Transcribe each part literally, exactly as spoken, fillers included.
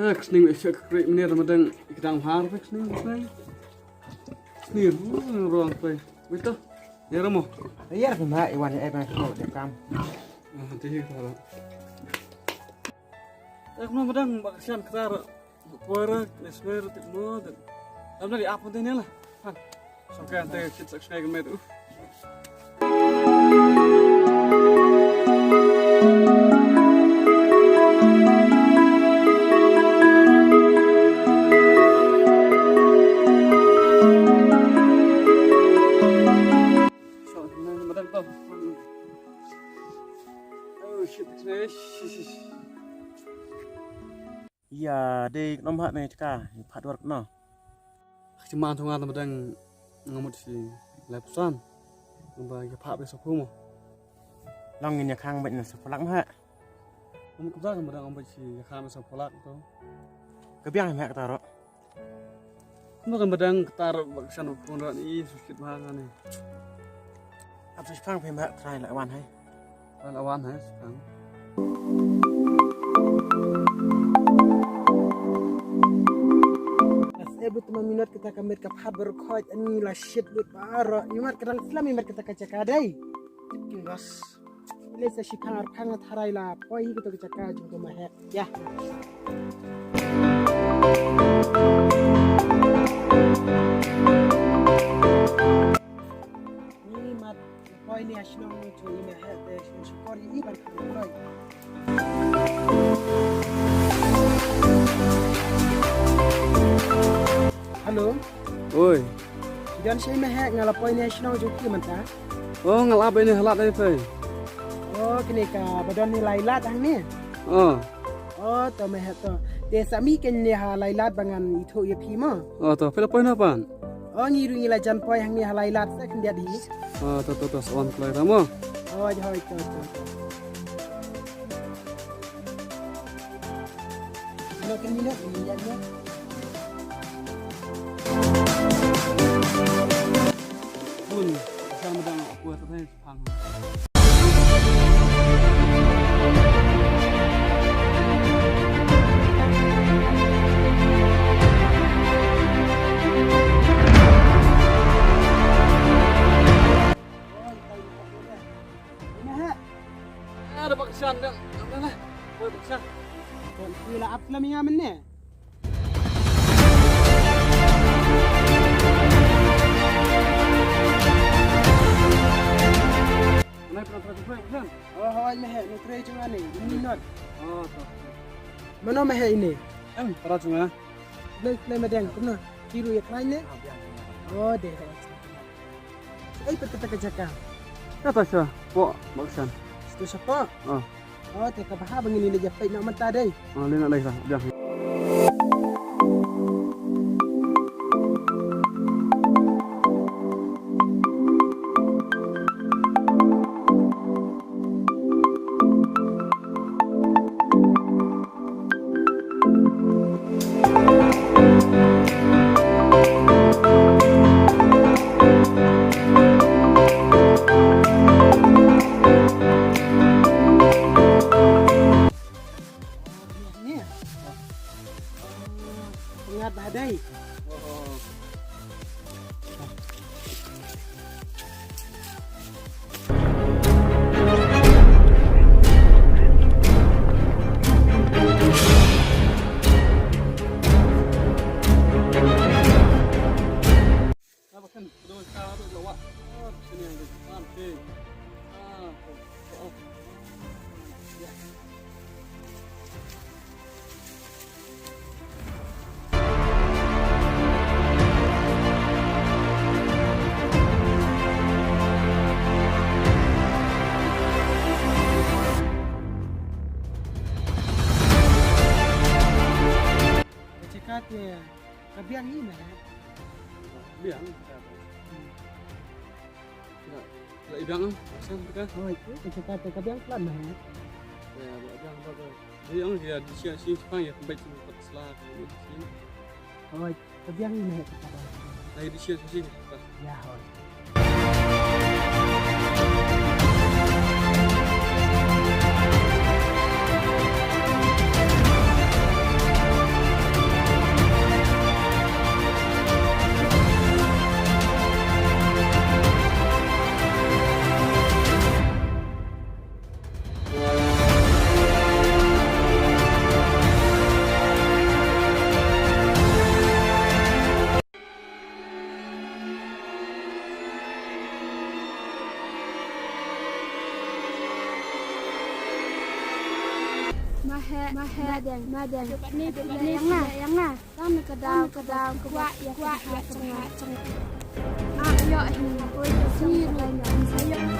Ka sning, eh, ka krek mene, ramadang, i kdang har, ka sning, ka sning. Sning, hmm, rong, pe. Wito, ya, ramo. Ya, ramo, i wan, eh, bang, oh, dia kam. Ah, dia, kita, eh, kena madang, bak sian, kita, kuara, nesmer, tik mo, dan. Am, dari apa, dia, lah. Han. Sngewkmen te, shit, sngewkmen te, uf. Sngewkmen te. Oh, shit, sngewkmen te. Ïa, dei khnang ha me jaka, ïa phat dur khnang. Ka jingman jong nga te madang nga mut shi lai phew san. Nga ba ïa phat beit sa phew mo. Long ngin ïa khang beit na sa phew lak mo ha. Nga mut kumta te madang nga mut shi ïa khang beit sa phew lak to. Ka biang me kata ro. Mo kan madang kata ro ba ka shan phone ro ni su kit bha nga ni. Ap sa shipang phi ma try la wan hai. Wan awan, eh, sekarang. Bas, eh, but ma minot kita ka met ka phat baru khoj ani la shit but baro. Imat ka dang slam imat kita ka jaka dei. King bas. Ile sa shipang ar phang tharai la poi hi kita ka jaka jong ka mahek. Ya. Ni mat poi ni ha shnong jong i mahek te shnong shukor i ban kham kloi. Hello. Oi. Don shi mahek nga la poi ni ha shnong jong ki mynta. Oh, nga la ap ni ha lad ai poi. Oh, kine ka ba don ni lai lad hangne. Oh. Oh, to me ha to. Te sa mih kein ne ha lai lad ba ngan ithuh ïa phi mo. Oh, to phi la poi na pan. Oh, ngi ruh ngi la jan poi hangne ha lai lad sa khyndiat hi. Oh, to to to sa wan kloi ta mo. Oh, hoi to to. Lo kin minot ni ya mo. Bun, sa ma dang aku ta. Ada baksan dah. Ada lah. Buat baksan. Kau kira apa lah minga mana? Nai pernah pernah pernah pernah. Oh, hoi meh, nu trei jong ane, ini non. Oh, to. Mano meh ini? Em, para jong ane. Play play medeng, kumno? Kiru ya klai ne? Oh, deh. Ai, peta ka jaka. Kata sha, po, baksan. Situ sha po. Oh. Oh, te ka bha ba ngin ïa peit noh mynta dei. Oh, lei noh lei sa, biang. Ni. Pyngat bha dei. Ka biang hi meh. Biang. Ka, ka biang ah, sa ka. Hoi, ka, ka, ka biang plan meh. Ya, ka biang ba ka. Biang ya di sia si pang ya kembali sini tak salah. Hoi, ka biang meh ka. Ai di sia si ka. Ya, hoi. Madeng, madeng. Ni, ni, yang nga, yang nga. Tang ka daw, ka daw, ka kwah, ya, kwah, ya, cengak, cengak. Ah, ya, eh, ni, ni, ni, ni, ni,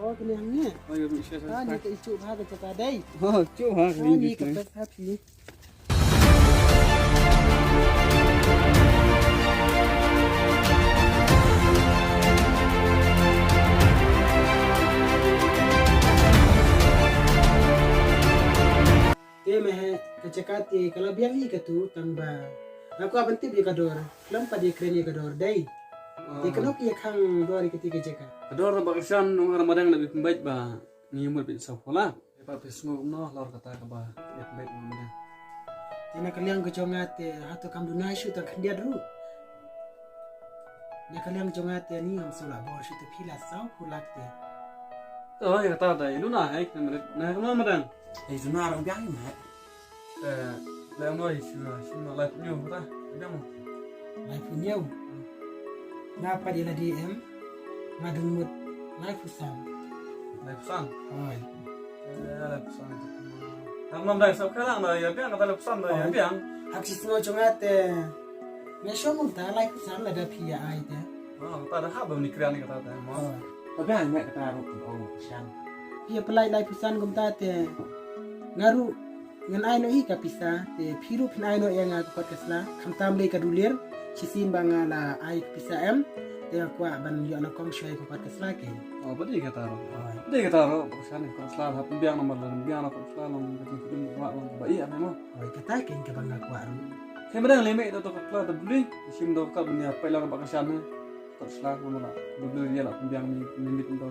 Oh, kane hangne. Oh, ya, Mister. Ah, ni ka ichu bha ka jaka dei. Oh, ichu bha ka. Ah, ni ka pek ha phi. Te me he ka jaka te ka la biang ïa katu tang ba nga kwah ban tip ïa ka dor. Khlem pat ïa kren ïa ka dor dei. Te kano ki ïa khang dor ïa kati ka jaka. Ka dor ba ka shan nong ar madang na bit mbait ba ngi mut bit saw phola. Ïa pat phi sngew kumno halor kata kaba ïa phi beit ma mdang. Te na ka liang ka jong nga te hato kam duna shu tang khyndiat ruh. Na ka liang jong nga te ni ngam sngewlah bor shu te phi la saw phew lak te. To ïa kata da ïa duna hai ka mdang. Na ka mdang. Ïa duna ruh biang ïa mat. Eh, leh ano ïa shu shu na lai pynïew kata. Biang mo. Lai pynïew. Nga pat ïa lade em. Nga dang mut laiphew san. Laiphew san? Hooid. Eh, laiphew san. Tang nam dang sop khalang da ïa biang kata laiphew san da ïa biang. Hooid. Hak shi sngew jong nga te. Me shong kumta laiphew san lada phi ïa ai te. Oh, kata da hap ba mni krian ni kata te. Hooid. Ba biang me kata ruh ong shan. Phi ïa pynlait laiphew san kumta te. Nga ruh Ngan ai noh hi ka pisa, te phi ruh phin ai noh ïa nga ka kot ka sla, khamtam lei ka dulir, shisien ba nga la ai ka pisa em, te nga kwah ban ïoh na kong shuwa ïa ka kot ka sla ke. Oh, ba dei kata ruh. Oi. Ba dei kata ruh, ba ka sha ne kot sla, hap biang namar la biang na kot sla, long ka jingkyrmen ba long ba ïa ne mo. Oi, kata ke kaba nga kwah ruh. Te madang lei mei da to kot sla da buli, shim da ka ban ïa peit la ba ka sha ne. Kot sla namar la da buli ïa la biang ni ni mit da.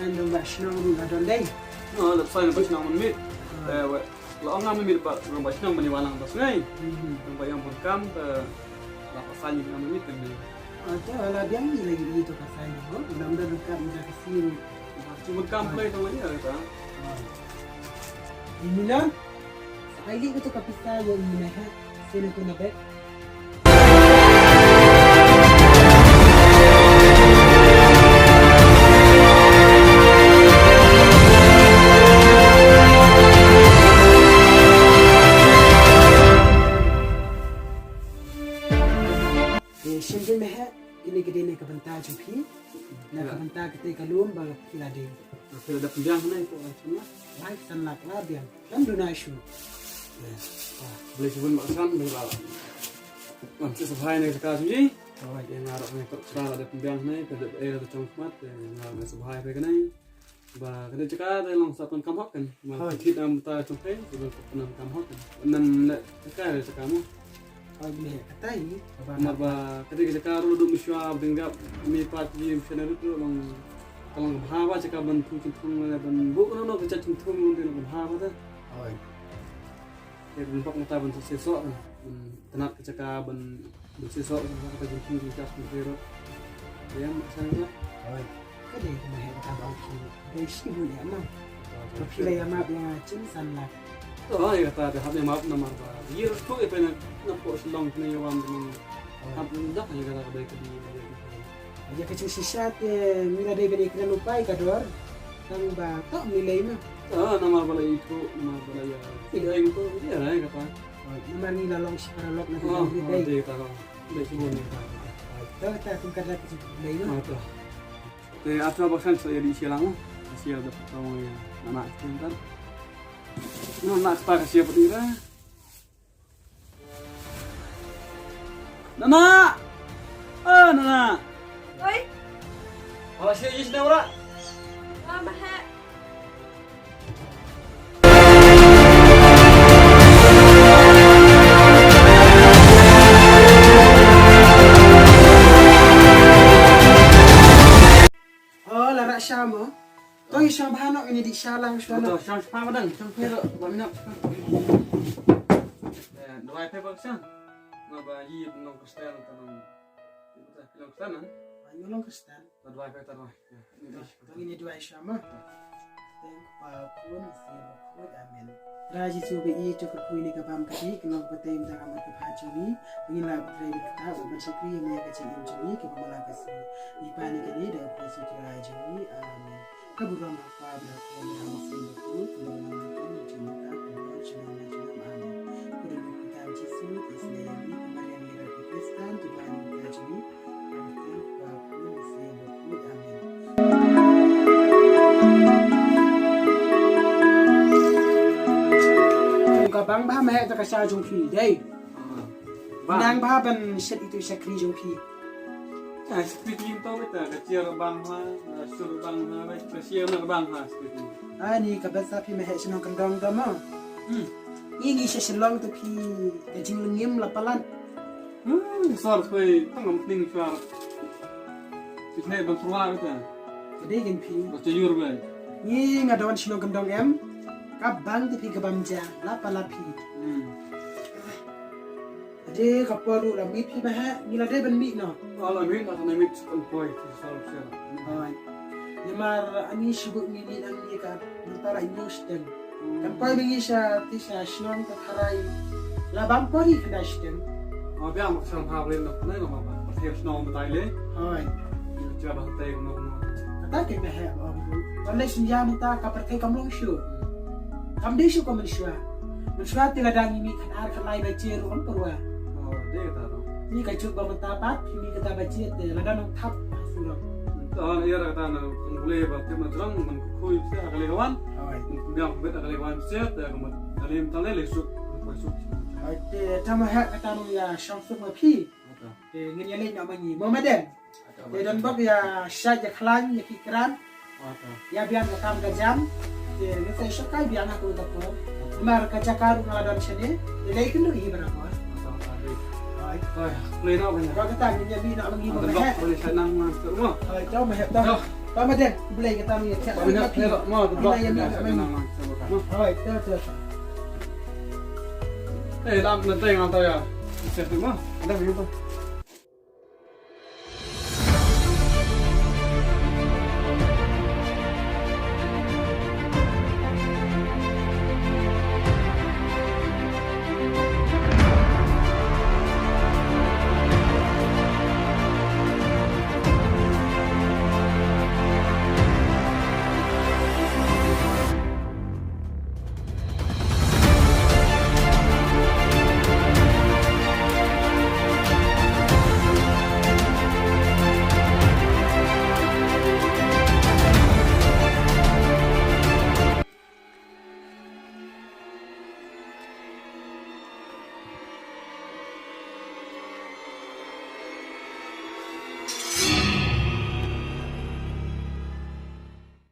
Saiñ dong ba shnong ruh la don dei. No, la saiñ ba shnong mynmiet. Eh, we, la ong nga mynmiet ba, ba shnong mynmiet walang ba sngai. Mhm. Dong ba ïang bun kam, te la saiñ nga mynmiet te mynmiet. Ah, te la biang ni lagi itu ka saiñ dong. Lam dah dekat ni dah kesini. Cuma kam play tu lagi ada. Ini lah. Ai lih ka tu ka pisa ïa i meh ha. Sien ha tu na bek. Kane ka dei na ka bynta jong phi. Na ka bynta katei ka lum ba phi la dei. Phi la dep biang ne ko ai chuna. Lai san lak la biang. Kan duna shu. Blei shibun ba san ba la. Ngam sngewbha ne ka jong i. Oi, nga rok ne tok sra la dep biang ne ka dep eh la chong khmat nga rok ne sngewbha phi kane. Ba ka dei jaka dei long sa pyndonkam hok kan. Ma ka thit am ta chong phi ka dei pyndonkam hok kan. Nam le jaka dei jaka mo. Ka dei katai. Namar ba ka dei ka jaka ruh dum shwa bingap mi pat ji mishonari ruh long ka long bha ba jaka ban thung thung ban buk no no ka jaka thung thung ban bha ba ta. Oi. Te ban bok mata ban sesok kan. Ban tnat ka jaka ban Bisi sok ka jingkung jingkap jingkirot. Yang macam tu. Oi. Ka dei ka mahek ka bang ki. Dei shi bu ya ma. Ka phi la ya ma biang chin san lak. To ya kata dah hab ya map namar ba. Ye tu ya pena na po Shillong kena ya wan kena. Hab dah ya kata ka dei ka di. Ya ka jing shisha te mi la dei ka dei kena lupai ka dor. Tang ba to mi lei ma. Ah, namar ba la itu, namar ba la ya. Tidak yang tu ya kata. Namar ngi la long shi paralok na ka jingri dei. Dei shi bun ni. To ta kum ka dak shi dei no. Te atra ba khan sa ya di shi lang. Shi ya da pa ya na na kin tan. No na ta ka shi ya pa di ra. Nana! Ah, Nana! Oi. Wala shi ya shi na ora. Wala mahek. Oh, la rak shah mo. To ngi shah bha noh ngi dih shah lang shah. To shah shah bha dang shah phi ro ba minot. Dwai phi ba shah. Nga ba yi nong Kristen ta nong. Nong Kristen an. Ngi nong Kristen. Dwai phi ta dwai. Tang ini dua Aisha ma. Tang pa pun si bakut amen. Trai Jisu ba i to ka pui ni ka bam ka di ka long pa tem ta ka mat ka pha jong ni. Ngi la ba trai ba ka ta ba ban shakri ni ka jing im jong ni ka ba mala ka si. Ni pa ni ka ni da pa si trai jong ni. Amen. Ka bu ram pa ba ko ba si bakut ka long ka jong ka ka ba jong ka jong amen. Ka da ni ka ta Jisu ka si ni ka Maria ni da ka Kristen tu ba ni ka jong ni. Ka bang bha ma heh ta ka sha jong phi dei. Nang bha ban shet itu shakri jong phi. Shakri tim to beta ka chia bang ha, sur bang ha, ka chia na bang ha shakri. Ani ka ban sa phi ma heh shnong kan dong dong ma. Ini sha Shillong tu phi ka jinglengim la palat. Hmm, sor koi tang am ning sor. Phi ne ban pruwa ka ta. Ka dei kan phi. Ba cha yur ba. Ni nga don shnong kan dong em. Ka bang te phi ka bam ja la pa la phi. Hmm. Ka dei ka por ruh la mit phi ba ha ni la dei ban mit no. Oh, la mit la ka na mit kan poi phi sor sor. Oi. Namar ani shibuk ni ni nang ni ka nang tara ni stem. Kan poi ba ngi sha ti sha shnong ka tharai. La bam poi ka da stem. Ma biang ma shnong ha rin na pnai na ma ba. Ti shnong tai le. Hoi. Ni cha ba tai no no. Kata ke me he ba bu. Ban le shin ya mta ka per te kam long shu. Kam de shu ko men shwa. Men shwa ti la dang ni kan ar ka lai ba che ru am perwa. Oh, de ta ro. Ni ka chuk ba mta pat ni ka ta ba che te la dang thap shu ro. Ta na ya ta na kule ba te ma jrang man khui se ka le wan. Hoi. Biang bet ka le wan se te ka ma ka le mta le le suk. Ko suk. Hoi te ta ma ha ka ta no ya shang suk ma phi. Te ngin ya le na ma ni. Mo ma den. Te don bok ya sha ya khlan ya ki kran. Ya biang ka kam ka jam. Te ngin sa shokai biang aku da ko. Mar ka jaka ru ngala don shane. Te le kin du hi bara ko. Hoi. Hoi. Play na ba ni. Ko ka ta ngin ya bi na ma ni mo ma he. Ko ni sa nang ma. Hoi, to ma he to. To ma den, blei ka tam ïa. Ba minot, ma, ma, ma. Hoi, to, to. Eh, lam na teng ang ta ya. Siap tu ma. Ada minot tu.